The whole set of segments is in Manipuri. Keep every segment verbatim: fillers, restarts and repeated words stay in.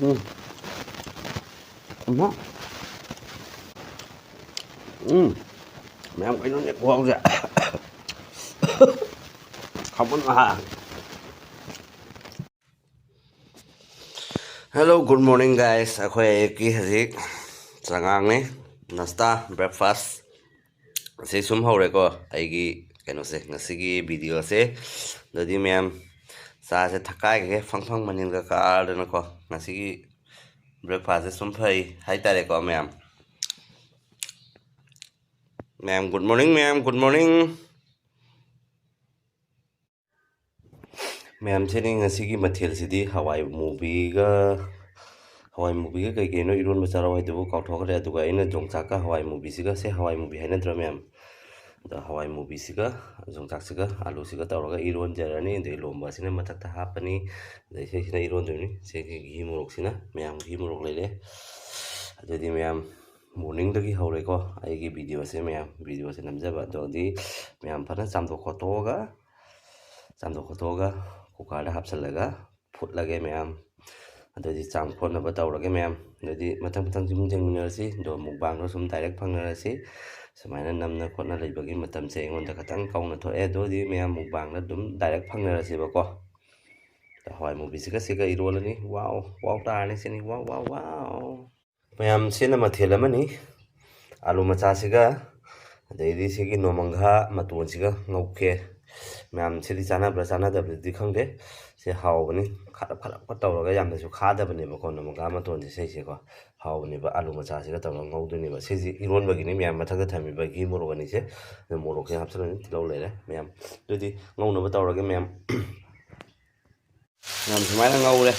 ꯎꯝ꯫ ꯎꯝ꯫ ꯎꯝ꯫ ꯃꯌꯥꯝ ꯀꯩꯅꯣꯅꯦ ꯈꯨꯍꯥꯎꯁꯦ꯫ ꯈꯥꯃꯣꯟ ꯃꯍꯥ꯫ Hello, good morning, guys. ꯑꯩꯈꯣꯏ ꯑꯌꯨꯛꯀꯤ ꯍꯧꯖꯤꯛ ꯆꯉꯥꯡꯅꯤ, ꯅꯥꯁꯇꯥ, breakfast꯫ ꯑꯁꯤ ꯁꯨꯝ ꯍꯧꯔꯦꯀꯣ ꯑꯩꯒꯤ ꯀꯩꯅꯣꯁꯦ, ꯉꯁꯤꯒꯤ videoꯁꯦ꯫ ꯑꯗꯨꯗꯤ ꯃꯌꯥꯝ ꯆꯥꯁꯦ ꯊꯛꯀꯥꯏꯒꯦ, ꯐꯪ ꯐꯪ ꯃꯅꯤꯜꯒ ꯀꯥꯔꯗꯅꯀꯣ꯫ ꯉꯁꯤꯒꯤ breakfastꯁꯦ ꯁꯨꯝ ꯐꯩ ꯍꯥꯏꯇꯥꯔꯦꯀꯣ ꯃꯌꯥꯝ꯫ ꯃꯌꯥꯝ, good morning, ꯃꯌꯥꯝ, good morning꯫ ꯃꯌꯥꯝꯁꯤꯅꯤ ꯉꯁꯤꯒꯤ ꯃꯊꯦꯜꯁꯤꯗꯤ ꯍꯋꯥꯏ ꯃꯨꯕꯤꯒ, ꯍꯋꯥꯏ ꯃꯨꯕꯤꯒ ꯀꯩ ꯀꯩꯅꯣ ꯏꯔꯣꯟꯕ ꯆꯥꯔꯛꯑꯣ ꯍꯥꯏꯗꯨꯕꯨ ꯀꯥꯎꯊꯣꯛꯈ꯭ꯔꯦ꯫ ꯑꯗꯨꯒ ꯑꯩꯅ ꯌꯣꯡꯆꯥꯛꯀ ꯍꯋꯥꯏ ꯃꯨꯕꯤꯁꯤꯒ, ꯁꯦ ꯍꯋꯥꯏ ꯃꯨꯕꯤ ꯍꯥꯏꯅꯗ꯭ꯔꯣ ꯃꯌꯥꯝ? ꯑꯗꯣ ꯍꯋꯥꯏ ꯃꯨꯕꯤꯁꯤꯒ ꯌꯣꯡꯆꯥꯛꯁꯤꯒ ꯑꯂꯨꯁꯤꯒ ꯇꯧꯔꯒ ꯏꯔꯣꯟꯖꯔꯅꯤ꯫ ꯑꯗꯩ ꯂꯣꯝꯕ ꯑꯁꯤꯅ ꯃꯊꯛꯇ ꯍꯥꯞꯄꯅꯤ꯫ ꯑꯗꯩ ꯁꯤꯁꯤꯅ ꯏꯔꯣꯟꯗꯣꯏꯅꯤ꯫ ꯁꯤꯒꯤ ꯘꯤ ꯃꯣꯔꯣꯛꯁꯤꯅ, ꯃꯌꯥꯝ ꯘꯤ ꯃꯣꯔꯣꯛ ꯂꯩꯔꯦ꯫ ꯑꯗꯨꯗꯤ ꯃꯌꯥꯝ morningꯗꯒꯤ ꯍꯧꯔꯦꯀꯣ ꯑꯩꯒꯤ videoꯁꯦ ꯃꯌꯥꯝ, videoꯁꯦ ꯅꯝꯖꯕ꯫ ꯑꯗꯨꯗꯤ ꯃꯌꯥꯝ ꯐꯖꯅ ꯆꯥꯝꯊꯣꯛ ꯈꯣꯠꯇꯣꯛꯑꯒ, ꯆꯥꯝꯊꯣꯛ ꯈꯣꯠꯇꯣꯛꯑꯒ cookerꯗ ꯍꯥꯞꯆꯤꯜꯂꯒ ꯐꯨꯠꯂꯒꯦ ꯃꯌꯥꯝ꯫ ꯑꯗꯨꯗꯤ ꯆꯥꯝ ꯈꯣꯠꯅꯕ ꯇꯧꯔꯒꯦ ꯃꯌꯥꯝ꯫ ꯑꯗꯨꯗꯤ ꯃꯊꯪ ꯃꯊꯪ ꯁꯨꯝ ꯌꯦꯡꯃꯤꯟꯅꯔꯁꯤ꯫ ꯑꯗꯣ mukbangꯗ ꯁꯨꯝ direct ꯐꯪꯅꯔꯁꯤ꯫ ꯁꯨꯃꯥꯏꯅ ꯅꯝꯅ ꯈꯣꯠꯅ ꯂꯩꯕꯒꯤ ꯃꯇꯝꯁꯦ ꯑꯩꯉꯣꯟꯗ ꯈꯤꯇꯪ ꯀꯧꯅ ꯊꯣꯛꯑꯦ꯫ ꯑꯗꯨꯗꯤ ꯃꯌꯥꯝ mukbangꯗ ꯑꯗꯨꯝ direct ꯐꯪꯅꯔꯁꯤꯕꯀꯣ꯫ ꯍꯋꯥꯏ ꯃꯨꯕꯤꯁꯤꯒ ꯁꯤꯒ ꯏꯔꯣꯜꯂꯅꯤ꯫ Wow, wow ꯇꯥꯔꯅꯤ ꯁꯤꯅꯤ꯫ Wow, wow, wow꯫ ꯃꯌꯥꯝ, ꯁꯤꯅ ꯃꯊꯦꯜ ꯑꯃꯅꯤ꯫ ꯑꯥꯂꯨ ꯃꯆꯥꯁꯤꯒ, ꯑꯗꯩꯗꯤ ꯁꯤꯒꯤ ꯅꯣꯡꯃꯪꯈꯥ ꯃꯇꯣꯟꯁꯤꯒ ꯉꯧꯒꯦ꯫ ꯃꯌꯥꯝ, ꯁꯤꯗꯤ ꯆꯥꯟꯅꯕ꯭ꯔꯥ ꯆꯥꯟꯅꯗꯕ꯭ꯔꯗꯤ ꯈꯪꯗꯦ꯫ ꯁꯤ ꯍꯥꯎꯕꯅꯤ꯫ ꯈꯔꯞ ꯈꯔꯞꯀ ꯇꯧꯔꯒ ꯌꯥꯝꯅꯁꯨ ꯈꯥꯗꯕꯅꯦꯕꯀꯣ ꯅꯣꯡꯃꯪꯈꯥ ꯃꯇꯣꯟꯁꯦ ꯁꯤꯁꯦꯀꯣ꯫ ꯍꯥꯎꯕꯅꯦꯕ, ꯑꯥꯂꯨ ꯃꯆꯥꯁꯤꯒ ꯇꯧꯔꯒ ꯉꯧꯗꯣꯏꯅꯦꯕ꯫ ꯁꯤꯁꯤ ꯏꯔꯣꯟꯕꯒꯤꯅꯤ ꯃꯌꯥꯝ, ꯃꯊꯛꯇ ꯊꯝꯃꯤꯕ ꯘꯤ ꯃꯣꯔꯣꯛ ꯑꯅꯤꯁꯦ꯫ ꯑꯗꯨ ꯃꯣꯔꯣꯛꯁꯦ ꯍꯥꯞꯆꯤꯜꯂꯅꯤ, ꯇꯤꯜꯍꯧ ꯂꯩꯔꯦ ꯃꯌꯥꯝ꯫ ꯑꯗꯨꯗꯤ ꯉꯧꯅꯕ ꯇꯧꯔꯒꯦ ꯃꯌꯥꯝ꯫ ꯌꯥꯝ ꯁꯨꯃꯥꯏꯅ ꯉꯧꯔꯦ꯫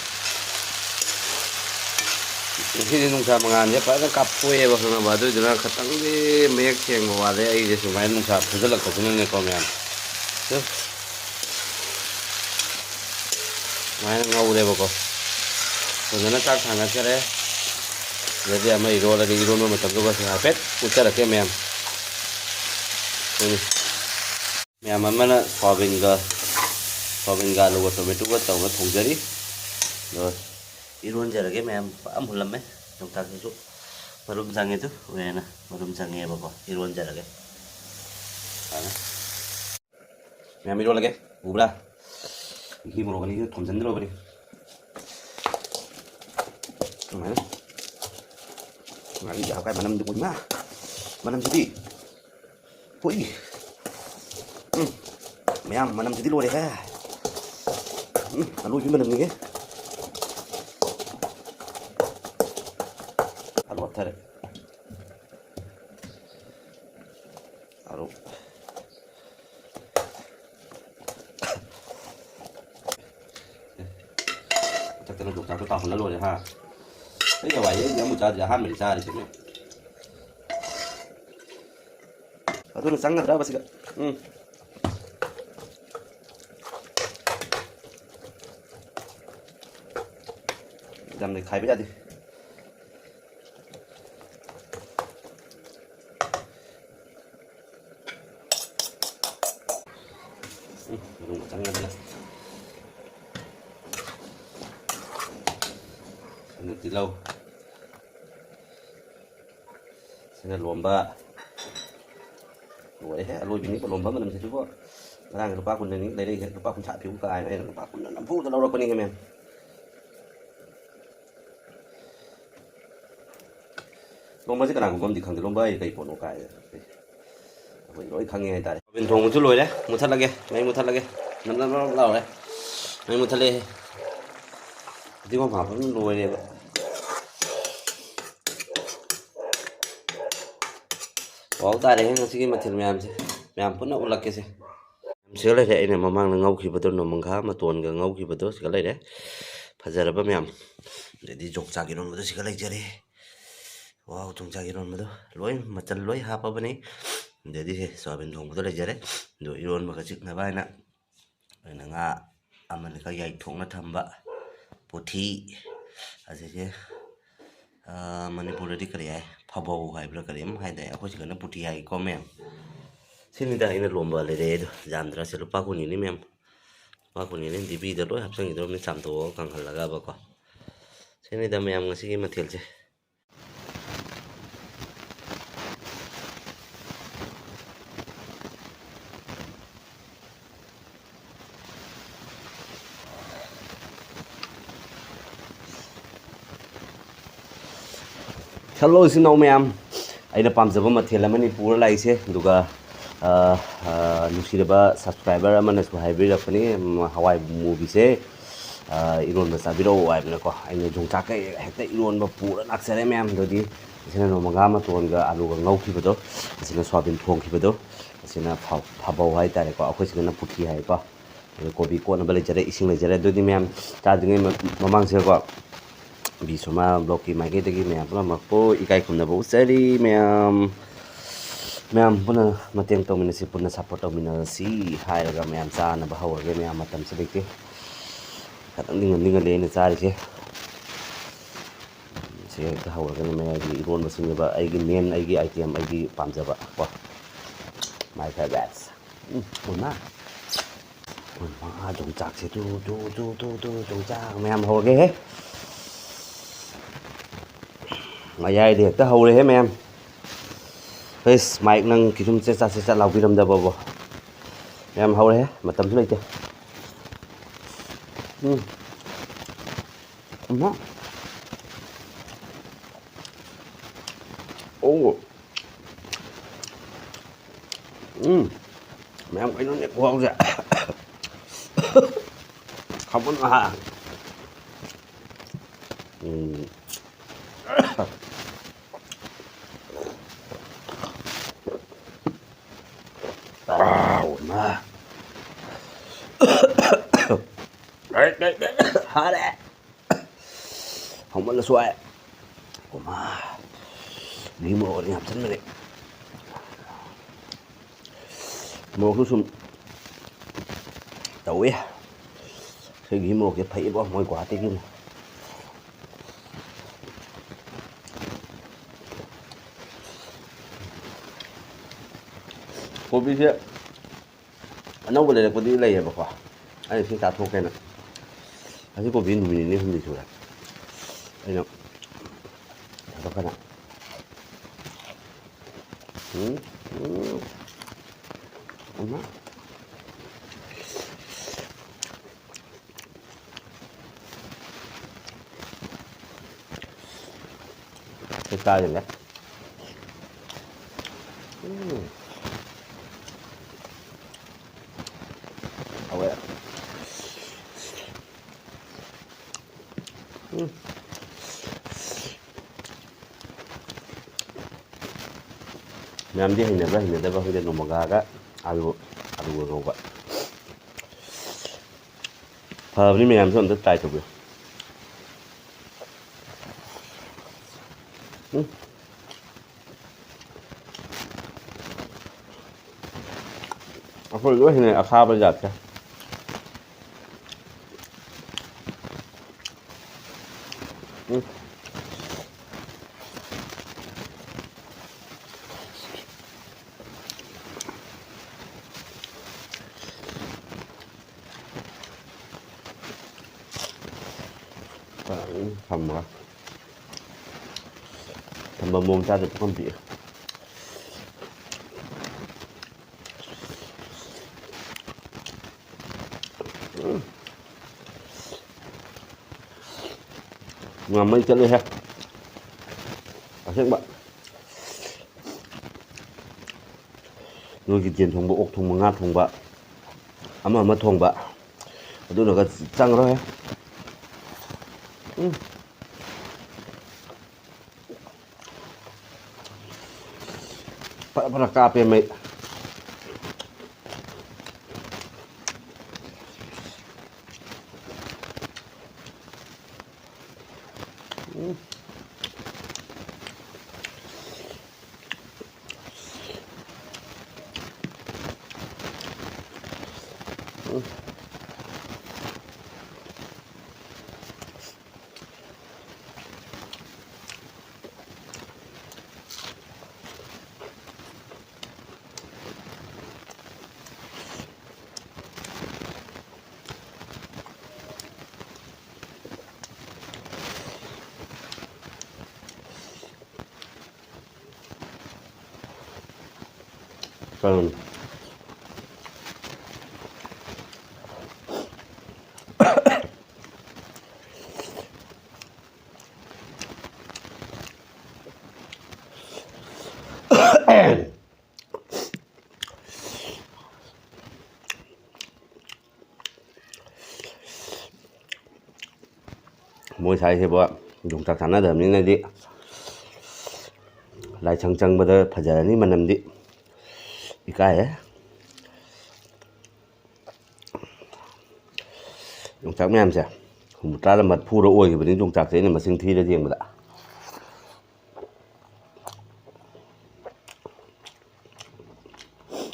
ꯉꯁꯤꯗꯤ ꯅꯨꯡꯁꯥ ꯃꯉꯥꯜꯁꯦ ꯐꯖꯅ ꯀꯥꯞꯊꯣꯛꯑꯦꯕ, ꯈꯪꯉꯕ? ꯑꯗꯨꯏꯗꯨꯅ ꯈꯤꯇꯪꯗꯤ ꯃꯌꯦꯛ ꯁꯦꯡꯕ ꯋꯥꯠꯂꯦ ꯑꯩꯁꯦ, ꯁꯨꯃꯥꯏꯅ ꯅꯨꯡꯁꯥ ꯐꯨꯖꯜꯂꯛꯄꯁꯤꯅꯅꯦꯀꯣ ꯃꯌꯥꯝ꯫ ꯇꯨ꯫ ꯁꯨꯃꯥꯏꯅ ꯉꯧꯔꯦꯕꯀꯣ꯫ ꯐꯖꯅ ꯆꯥꯛ ꯊꯥꯡꯒꯠꯈꯔꯦ꯫ ꯑꯗꯨꯗꯤ ꯑꯃ ꯏꯔꯣꯜꯂꯒ, ꯏꯔꯣꯟꯕ ꯃꯇꯝꯗꯨꯒꯁꯨ ꯍꯥꯏꯐꯦꯠ ꯎꯠꯆꯔꯛꯀꯦ ꯃꯌꯥꯝ꯫ ꯎꯝ꯫ ꯃꯌꯥꯝ ꯑꯃꯅ ꯁꯣꯌꯥꯕꯤꯟꯒ, ꯁꯣꯌꯥꯕꯤꯟꯒ ꯑꯂꯨꯒ ꯇꯣꯃꯦꯇꯣꯒ ꯇꯧꯔꯒ ꯊꯣꯡꯖꯔꯤ꯫ ꯑꯗꯣ ꯏꯔꯣꯟꯖꯔꯒꯦ ꯃꯌꯥꯝ꯫ ꯐꯖꯅ ꯃꯨꯜꯂꯝꯃꯦ꯫ ꯌꯣꯡꯆꯥꯛꯁꯤꯁꯨ ꯃꯔꯨꯝ ꯆꯪꯉꯦ꯫ ꯑꯗꯨ ꯎꯔꯦꯅ ꯃꯔꯨꯝ ꯆꯪꯉꯦꯕꯀꯣ꯫ ꯏꯔꯣꯟꯖꯔꯒꯦ꯫ ꯐꯖꯅ꯫ ꯃꯌꯥꯝ ꯏꯔꯣꯜꯂꯒꯦ꯫ ꯎꯕ꯭ꯔꯥ? ꯃꯍꯤ ꯃꯣꯔꯣꯛ ꯑꯅꯤꯁꯤꯅ ꯊꯣꯝꯖꯤꯟꯗ꯭ꯔꯣꯕꯅꯤ꯫ ꯑꯗꯨꯃꯥꯏꯅ꯫ ꯉꯥꯔꯤꯁꯦ ꯍꯥꯞꯀꯥꯏ ꯃꯅꯝꯗꯤ ꯎꯏꯃ꯫ ꯃꯅꯝꯁꯤꯗꯤ꯫ ꯍꯨꯏ꯫ ꯎꯝ꯫ ꯃꯌꯥꯝ ꯃꯅꯝꯁꯤꯗꯤ ꯂꯣꯏꯔꯦꯍꯦ꯫ ꯎꯝ꯫ ꯑꯂꯣꯏꯕꯤ ꯃꯅꯝꯅꯤꯍꯦ꯫ ꯑꯂꯨ ꯍꯥꯞꯊꯔꯦ꯫ ꯑꯂꯨ꯫ ꯃꯊꯛꯇꯅ ꯌꯣꯡꯆꯥꯛꯇꯣ ꯇꯥꯎꯍꯜꯂ ꯂꯣꯏꯔꯦ ꯍꯥ꯫ ꯑꯩ ꯍꯋꯥꯏ ꯑꯩꯗꯤ ꯑꯃꯨꯛ ꯆꯥꯗ꯭ꯔꯤ, ꯑꯍꯥꯟꯕꯅꯤ ꯆꯥꯔꯤꯁꯦ꯫ ꯑꯗꯨꯅ ꯆꯪꯒꯗ꯭ꯔꯕ ꯁꯤꯒ? ꯎꯝ꯫ ꯌꯥꯝ ꯅꯩꯈꯥꯏꯕ ꯌꯥꯗꯦ꯫ ꯎꯝ, ꯃꯔꯨ ꯃꯆꯪ ꯅꯠꯇꯅ꯫ ꯑꯗꯨ ꯇꯤꯜꯍꯧ꯫ ꯁꯤꯅ ꯂꯣꯝꯕ꯫ ꯂꯣꯏꯔꯦꯍꯦ, ꯑꯂꯣꯏꯕꯤꯅꯤꯀꯣ ꯂꯣꯝꯕ ꯃꯅꯝꯁꯤꯁꯨꯀꯣ꯫ ꯉꯔꯥꯡ ꯂꯨꯄꯥ ꯀꯨꯟꯗꯅꯤ ꯂꯩꯔꯛꯏꯁꯦ, ꯂꯨꯄꯥ ꯀꯨꯟꯊ꯭ꯔꯥ ꯄꯤꯌꯨ ꯀꯥꯏꯅ ꯑꯩꯅ ꯂꯨꯄꯥ ꯀꯨꯟꯗ ꯅꯝꯐꯨꯗ ꯂꯧꯔꯛꯄꯅꯤꯍꯦ ꯃꯦꯝ꯫ ꯂꯣꯝꯕꯁꯦ ꯀꯅꯥꯒꯨꯝꯕ ꯑꯃꯗꯤ ꯈꯪꯗꯦ, ꯂꯣꯝꯕ ꯍꯥꯏꯁꯦ ꯀꯩ ꯄꯣꯠꯅꯣ ꯀꯥꯏꯅ꯫ ꯑꯩꯈꯣꯏ ꯂꯣꯏ ꯈꯪꯉꯦ ꯍꯥꯏꯇꯥꯔꯦ꯫ ꯁꯣꯌꯥꯕꯤꯟ ꯊꯣꯡꯕꯁꯨ ꯂꯣꯏꯔꯦ, ꯃꯨꯊꯠꯂꯒꯦ, ꯃꯩ ꯃꯨꯊꯠꯂꯒꯦ꯫ ꯅꯞ ꯅꯞ ꯅꯞ ꯂꯥꯎꯔꯦ꯫ ꯃꯩ ꯃꯨꯊꯠꯂꯦ꯫ ꯐꯗꯤꯒꯣꯝ ꯍꯥꯞꯄ ꯑꯗꯨꯝ ꯂꯣꯏꯔꯦꯕ꯫ ꯍꯥꯎ ꯇꯥꯔꯦꯍꯦ ꯉꯁꯤꯒꯤ ꯃꯊꯦꯜ ꯃꯌꯥꯝꯁꯦ꯫ ꯃꯌꯥꯝ ꯄꯨꯟꯅ ꯎꯠꯂꯛꯀꯦꯁꯦ꯫ ꯁꯤꯒ ꯂꯩꯔꯦ ꯑꯩꯅ ꯃꯃꯥꯡꯗ ꯉꯧꯈꯤꯕꯗꯣ, ꯅꯣꯡꯃꯪꯈꯥ ꯃꯇꯣꯟꯒ ꯉꯧꯈꯤꯕꯗꯣ ꯁꯤꯒ ꯂꯩꯔꯦ꯫ ꯐꯖꯔꯕ ꯃꯌꯥꯝ꯫ ꯑꯗꯩꯗꯤ ꯌꯣꯡꯆꯥꯛ ꯏꯔꯣꯟꯕꯗꯣ ꯁꯤꯒ ꯂꯩꯖꯔꯦ꯫ ꯋꯥꯎ, ꯌꯣꯡꯆꯥꯛ ꯏꯔꯣꯟꯕꯗꯣ ꯂꯣꯏ ꯃꯆꯜ ꯂꯣꯏ ꯍꯥꯞꯄꯕꯅꯤ꯫ ꯑꯗꯩꯗꯤ ꯁꯦ ꯁꯣꯌꯥꯕꯤꯟ ꯊꯣꯡꯕꯗꯣ ꯂꯩꯖꯔꯦ꯫ ꯑꯗꯣ ꯏꯔꯣꯟꯕꯒ ꯆꯤꯛꯅꯕ ꯍꯥꯏꯅ ꯑꯩꯅ ꯉꯥ ꯑꯃꯅꯤꯈꯛ ꯌꯥꯏꯊꯣꯛꯅ ꯊꯝꯕ ꯄꯨꯊꯤ, ꯑꯁꯤꯁꯦ, ꯑꯥ, ꯃꯅꯤꯄꯨꯔꯗꯗꯤ ꯀꯔꯤ ꯍꯥꯏ? ꯐꯕꯧ ꯍꯥꯏꯕ꯭ꯔꯥ ꯀꯔꯤ ꯑꯃ ꯍꯥꯏꯗꯥꯏ? ꯑꯩꯈꯣꯏ ꯁꯤꯗꯅ ꯄꯨꯊꯤ ꯍꯥꯏꯀꯣ ꯃꯦꯝ꯫ ꯁꯤꯅꯤꯗ ꯑꯩꯅ ꯂꯣꯝꯕ ꯂꯩꯔꯛꯑꯦ ꯑꯗꯣ, ꯌꯥꯝꯗ꯭ꯔꯁꯦ ꯂꯨꯄꯥ ꯀꯨꯟꯒꯤꯅꯤ ꯃꯦꯝ꯫ ꯂꯨꯄꯥ ꯀꯨꯟꯒꯤꯅꯤ, ꯗꯤꯕꯤꯗ ꯂꯣꯏ ꯍꯥꯞꯆꯤꯟꯈꯤꯗꯧꯔꯕꯅꯤ ꯆꯥꯝꯊꯣꯛꯑꯒ ꯀꯪꯍꯜꯂꯒꯕꯀꯣ꯫ ꯁꯤꯅꯤꯗ ꯃꯌꯥꯝ ꯉꯁꯤꯒꯤ ꯃꯊꯦꯜꯁꯦ꯫ ꯍꯜꯂꯣ ꯏꯆꯤꯟ ꯏꯅꯥꯎ ꯃꯌꯥꯝ, ꯑꯩꯅ ꯄꯥꯝꯖꯕ ꯃꯊꯦꯜ ꯑꯃꯅꯤ ꯄꯨꯔ ꯂꯥꯛꯏꯁꯦ꯫ ꯑꯗꯨꯒ, ꯑ, ꯑ, ꯅꯨꯡꯁꯤꯔꯕ subscriber ꯑꯃꯅꯁꯨ ꯍꯥꯏꯕꯤꯔꯛꯄꯅꯤ, ꯎꯝ, ꯍꯋꯥꯏ ꯃꯨꯕꯤꯁꯦ, ꯑ, ꯏꯔꯣꯟꯕ ꯆꯥꯕꯤꯔꯛꯑꯣ ꯍꯥꯏꯕꯅꯀꯣ꯫ ꯑꯩꯅ ꯌꯣꯡꯆꯥꯛꯀ ꯍꯦꯛꯇ ꯏꯔꯣꯟꯕ ꯄꯨꯔ ꯂꯥꯛꯆꯔꯦ ꯃꯌꯥꯝ꯫ ꯑꯗꯨꯗꯤ ꯑꯁꯤꯅ ꯅꯣꯡꯃ ꯉꯥ ꯃꯇꯣꯟꯒ ꯑꯂꯨꯒ ꯉꯧꯈꯤꯕꯗꯣ, ꯑꯁꯤꯅ ꯁꯣꯌꯥꯕꯤꯟ ꯊꯣꯡꯈꯤꯕꯗꯣ, ꯑꯁꯤꯅ ꯐ-, ꯐꯥꯕꯧ ꯍꯥꯏꯇꯥꯔꯦꯀꯣ, ꯑꯩꯈꯣꯏ ꯁꯤꯗꯅ ꯄꯨꯊꯤ ꯍꯥꯏꯀꯣ꯫ ꯑꯗꯨ ꯀꯣꯕꯤ ꯀꯣꯠꯅꯕ ꯂꯩꯖꯔꯦ, ꯏꯁꯤꯡ ꯂꯩꯖꯔꯦ꯫ ꯑꯗꯨꯗꯤ ꯃꯌꯥꯝ ꯆꯥꯗ꯭ꯔꯤꯉꯩ ꯃ-, ꯃꯃꯥꯡꯁꯤꯗꯀꯣ, ꯕꯤ ꯁꯣꯃꯥ vlogꯀꯤ ꯃꯥꯏꯀꯩꯗꯒꯤ ꯃꯌꯥꯝ ꯄꯨꯝꯅꯃꯛꯄꯨ ꯏꯀꯥꯏ ꯈꯨꯝꯅꯕ ꯎꯠꯆꯔꯤ ꯃꯌꯥꯝ꯫ ꯃꯌꯥꯝ ꯄꯨꯟꯅ ꯃꯇꯦꯡ ꯇꯧꯃꯤꯟꯅꯁꯤ, ꯄꯨꯟꯅ support ꯇꯧꯃꯤꯟꯅꯁꯤ ꯍꯥꯏꯔꯒ ꯃꯌꯥꯝ ꯆꯥꯅꯕ ꯍꯧꯔꯒꯦ꯫ ꯃꯌꯥꯝ ꯃꯇꯝꯁꯨ ꯂꯩꯇꯦ, ꯈꯇꯪꯗꯤ ꯉꯜꯂꯤ ꯉꯜꯂꯤ ꯑꯩꯅ ꯆꯥꯔꯤꯁꯦ꯫ ꯁꯤ ꯍꯦꯛꯇ ꯍꯧꯔꯒꯅꯤ ꯃꯌꯥꯏꯒꯤ ꯏꯔꯣꯟꯕꯁꯤꯡꯅꯦꯕ ꯑꯩꯒꯤ main, ꯑꯩꯒꯤ item, ꯑꯩꯒꯤ ꯄꯥꯝꯖꯕ ꯀꯣ꯫ My favourite꯫ ꯎꯝ, ꯎꯃꯥ꯫ ꯎꯃꯥ, ꯌꯣꯡꯆꯥꯛꯁꯦ ꯇꯨ, ꯇꯨ, ꯇꯨ, ꯇꯨ, ꯇꯨ, ꯌꯣꯡꯆꯥꯛ ꯃꯌꯥꯝ ꯍꯧꯔꯒꯦꯍꯦ꯫ ꯃꯌꯥꯏꯗ ꯍꯦꯛꯇ ꯍꯧꯔꯦꯍꯦ ꯃꯌꯥꯝ꯫ ꯍꯩꯁ, ꯃꯥꯏꯛ ꯅꯪ ꯀꯤꯁꯨꯝ ꯆꯦꯠ ꯆꯥ ꯆꯦꯠ ꯆꯥ ꯂꯥꯎꯕꯤꯔꯝꯗꯕꯕꯣ꯫ ꯃꯌꯥꯝ ꯍꯧꯔꯦꯍꯦ, ꯃꯇꯝꯁꯨ ꯂꯩꯇꯦ꯫ ꯎꯝ꯫ ꯎꯝ꯫ ꯑꯣ꯫ ꯎꯝ꯫ ꯃꯌꯥꯝ ꯀꯩꯅꯣꯅꯦ ꯈꯨꯍꯥꯎꯁꯦ꯫ ꯈꯥꯕꯣꯟ ꯑꯍꯥ꯫ ꯎꯝ꯫ ꯑꯥ, ꯎꯃꯥ꯫ ꯍꯥꯔꯦ꯫ ꯍꯥꯎꯃꯜꯂꯁꯨ ꯍꯥꯏ꯫ ꯀꯣꯃꯥ꯫ ꯘꯤ ꯃꯣꯔꯣꯛ ꯑꯅꯤ ꯍꯥꯞꯆꯤꯟꯕꯅꯦ꯫ ꯃꯣꯔꯣꯛꯁꯨ ꯁꯨꯝ ꯇꯧꯋꯦ꯫ ꯁꯤ ꯘꯤ ꯃꯣꯔꯣꯛꯁꯦ ꯐꯩꯌꯦꯕꯣ, ꯃꯣꯏ ꯒꯨꯋꯥꯍꯥꯇꯤꯒꯤ꯫ ꯀꯣꯕꯤꯁꯦ ꯑꯅꯧꯕ ꯂꯩꯔꯛꯄꯗꯤ ꯂꯩꯌꯦꯕꯀꯣ, ꯑꯩꯅ ꯁꯤ ꯆꯥꯊꯣꯛꯀꯦꯅ꯫ ꯑꯁꯤ ꯀꯣꯕꯤ ꯅꯨꯃꯤꯠ ꯅꯤꯅꯤ ꯍꯨꯝꯅꯤ ꯁꯨꯔꯦ꯫ ꯑꯩꯅ ꯊꯥꯗꯣꯛꯀꯅꯤ꯫ ꯎꯝ, ꯎꯝ, ꯎꯝ꯫ ꯁꯤ ꯆꯥꯁꯤꯜꯂꯦ꯫ ꯎꯝ꯫ ꯍꯥꯎꯋꯦ꯫ ꯎꯝ꯫ ꯃꯌꯥꯝꯗꯤ ꯍꯩꯅꯕ꯭ꯔꯥ ꯍꯩꯅꯗꯕ꯭ꯔꯥ ꯈꯪꯗꯦ, ꯅꯣꯡꯃꯪꯈꯥꯒ ꯑꯂꯨ, ꯑꯂꯨꯒ ꯉꯧꯕ꯫ ꯐꯕꯅꯤ, ꯃꯌꯥꯝꯁꯨ ꯑꯝꯇ try ꯇꯧꯕꯤꯌꯨ꯫ ꯎꯝ꯫ ꯑꯩꯈꯣꯏ ꯂꯣꯏ ꯍꯩꯅꯩ ꯑꯈꯥꯕ ꯖꯥꯠꯁꯦ꯫ ꯎꯝ꯫ ꯐꯖꯅ ꯊꯝꯃꯒ ꯊꯝꯕ ꯃꯑꯣꯡ ꯆꯥꯗ ꯄꯨꯈꯝ ꯄꯤꯛꯑꯦ꯫ ꯎꯝ꯫ ꯉꯥꯃꯩ ꯆꯠꯂꯦꯍꯦ꯫ ꯑꯁꯦꯡꯕ꯫ ꯅꯣꯏꯒꯤ ꯌꯦꯟ ꯊꯣꯡꯕ, ꯑꯣꯛ ꯊꯣꯡꯕ, ꯉꯥ ꯊꯣꯡꯕ, ꯑꯃ ꯑꯃ ꯊꯣꯡꯕ, ꯑꯗꯨꯅꯒ ꯆꯪꯉꯔꯣꯏꯍꯦ꯫ ꯎꯝ꯫ ꯐꯔ ꯐꯔ ꯀꯥꯞꯄꯦ ꯃꯩ꯫ ꯎꯝ꯫ ꯎꯝ꯫ ꯎꯝ꯫ ꯃꯣꯏ ꯁ꯭ꯋꯥꯏꯁꯤꯕꯣ ꯌꯣꯡꯆꯥꯛ ꯆꯥꯟꯅꯗꯕꯅꯤꯅꯗꯤ ꯂꯥꯏꯁꯪ ꯆꯪꯕꯗ ꯐꯖꯔꯅꯤ ꯃꯅꯝꯗꯤ꯫ ꯏꯀꯥꯏꯍꯦ꯫ ꯌꯣꯡꯆꯥꯛ ꯃꯌꯥꯝꯁꯦ ꯍꯨꯝꯐꯨꯇꯔꯥꯗ ꯃꯔꯤꯐꯨꯔ ꯑꯣꯏꯈꯤꯕꯅꯤ ꯌꯣꯡꯆꯥꯛꯁꯦ ꯑꯩꯅ ꯃꯁꯤꯡ ꯊꯤꯔ ꯌꯦꯡꯕꯗ꯫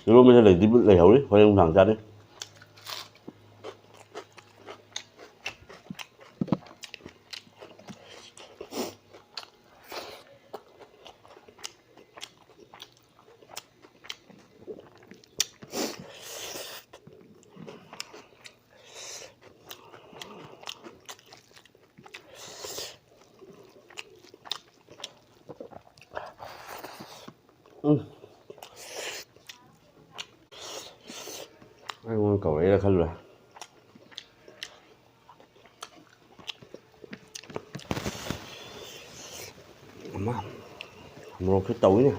ꯏꯔꯣꯟꯕꯁꯦ ꯂꯩꯗꯤ ꯂꯩꯍꯧꯔꯤ, ꯍꯣꯔꯦꯟ ꯅꯨꯡꯗꯥꯡ ꯆꯥꯅꯤ꯫ ꯎꯝ꯫ ꯑꯩꯉꯣꯟꯗ ꯀꯧꯔꯛꯏꯔꯥ ꯈꯜꯂꯨꯔꯦ꯫ ꯑꯃ ꯃꯣꯔꯣꯛꯁꯨ ꯇꯧꯏꯅꯦ꯫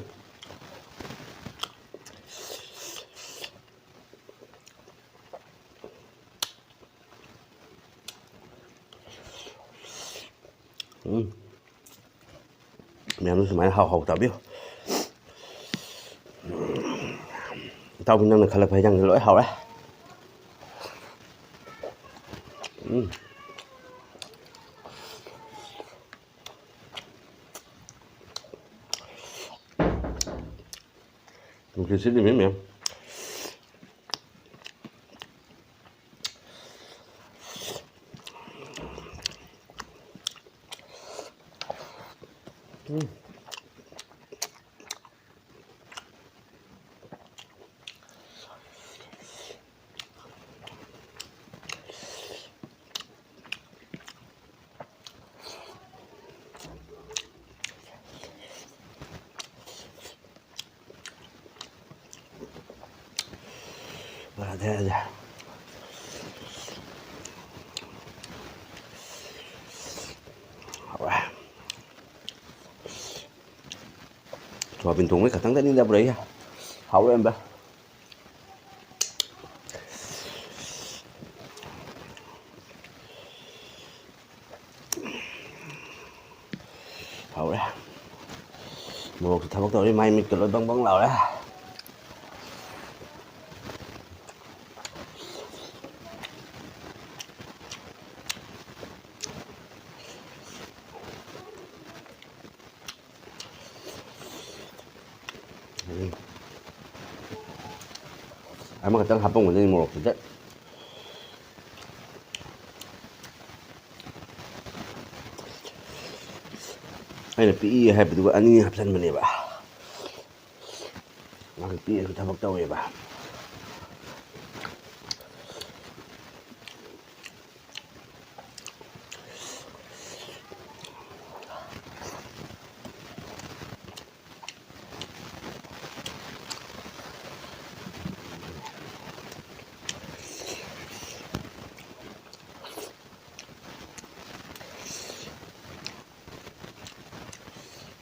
ꯎꯝ꯫ ꯃꯌꯥꯝꯁꯨ ꯁꯨꯃꯥꯏꯅ ꯍꯥꯎ ꯍꯥꯎ ꯆꯥꯕꯤꯌꯨ꯫ ꯏꯇꯥꯎꯕꯤ, ꯅꯪꯅ ꯈꯜꯂꯛꯄ ꯍꯩꯖꯥꯡꯁꯦ ꯂꯣꯏ ꯍꯥꯎꯔꯦ꯫ ꯎꯝ꯫ ꯅꯨꯡꯁꯤꯠ ꯁꯤꯠꯂꯤꯃꯤ ꯃꯌꯥꯝ꯫ ꯎꯝ꯫ ꯌꯥꯗ꯭ꯔꯦ, ꯌꯥꯗ꯭ꯔꯦ꯫ ꯍꯥꯎꯔꯦ꯫ ꯁꯣꯌꯥꯕꯤꯟ ꯊꯣꯡꯕꯩ ꯈꯛꯇꯪꯗꯅꯤꯗ ꯄꯨꯔꯛꯏꯁꯦ꯫ ꯍꯥꯎꯔꯦ ꯑꯝꯕ꯫ ꯍꯥꯎꯔꯦ꯫ ꯃꯣꯔꯣꯛꯁꯨ ꯊꯕꯛ ꯇꯧꯔꯤ, ꯃꯥꯏ ꯃꯤꯠꯀ ꯂꯣꯏ ꯕꯪ ꯕꯪ ꯂꯥꯎꯔꯦ꯫ ꯎꯝ꯫ ꯑꯃꯈꯛꯇꯪ ꯍꯥꯞꯄꯝꯒꯗꯣꯏꯅꯤ ꯃꯣꯔꯣꯛꯁꯤꯗ꯫ ꯑꯩꯅ ꯄꯤꯛꯏ ꯍꯥꯏꯕꯗꯨꯒ ꯑꯅꯤ ꯍꯥꯞꯆꯟꯕꯅꯦꯕ꯫ ꯃꯥꯒꯤ ꯄꯤꯛꯑꯁꯨ ꯊꯕꯛ ꯇꯧꯋꯦꯕ꯫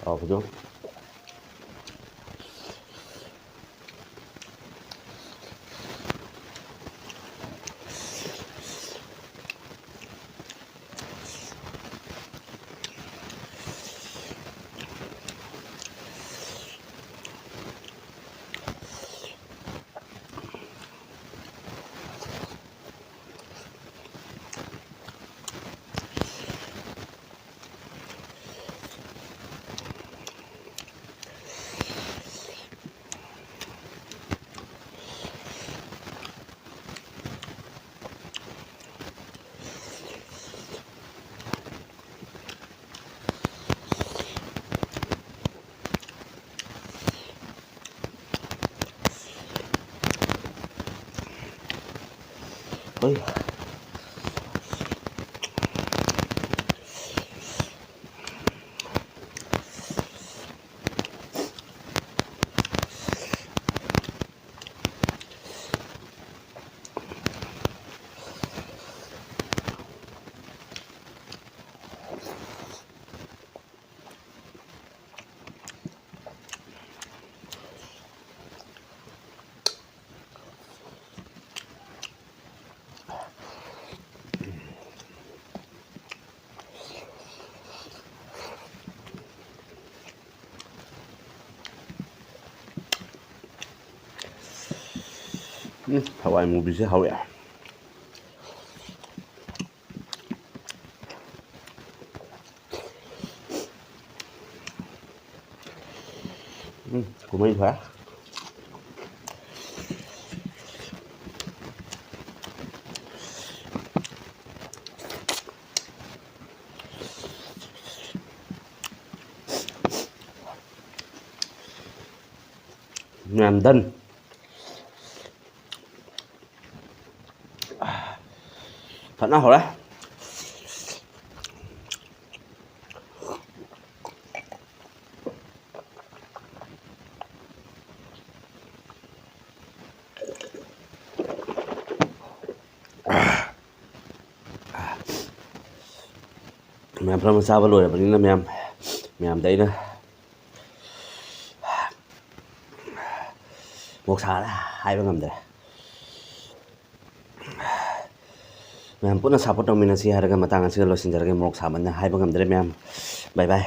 ꯍꯥꯎꯕꯗꯣ꯫ ꯍꯣꯏ꯫ ꯎꯝ, ꯍꯋꯥꯏ ꯃꯨꯕꯤꯁꯦ ꯍꯥꯎꯋꯦ꯫ ꯎꯝ, ꯀꯨꯝꯍꯩ ꯐꯔꯦ꯫ ꯃꯌꯥꯝ done꯫ ꯐꯖꯅ ꯍꯧꯔꯦ꯫ ꯃꯌꯥꯝ ꯄꯨꯝꯅꯃꯛ ꯆꯥꯕ ꯂꯣꯏꯔꯕꯅꯤꯅ ꯃꯌꯥꯝ, ꯃꯌꯥꯝꯗ ꯑꯩꯅ ꯃꯣꯔꯣꯛ ꯁꯥꯔꯦ ꯍꯥꯏꯕ ꯉꯝꯗ꯭ꯔꯦ꯫ ꯃꯌꯥꯝ ꯄꯨꯟꯅ support ꯇꯧꯃꯤꯟꯅꯁꯤ ꯍꯥꯏꯔꯒ ꯃꯇꯥꯡ ꯑꯁꯤꯗ ꯂꯣꯏꯁꯤꯟꯖꯔꯒꯦ꯫ ꯃꯣꯔꯣꯛ ꯁꯥꯃꯟꯅ ꯍꯥꯏꯕ ꯉꯝꯗ꯭ꯔꯦ ꯃꯌꯥꯝ꯫ Bye bye꯫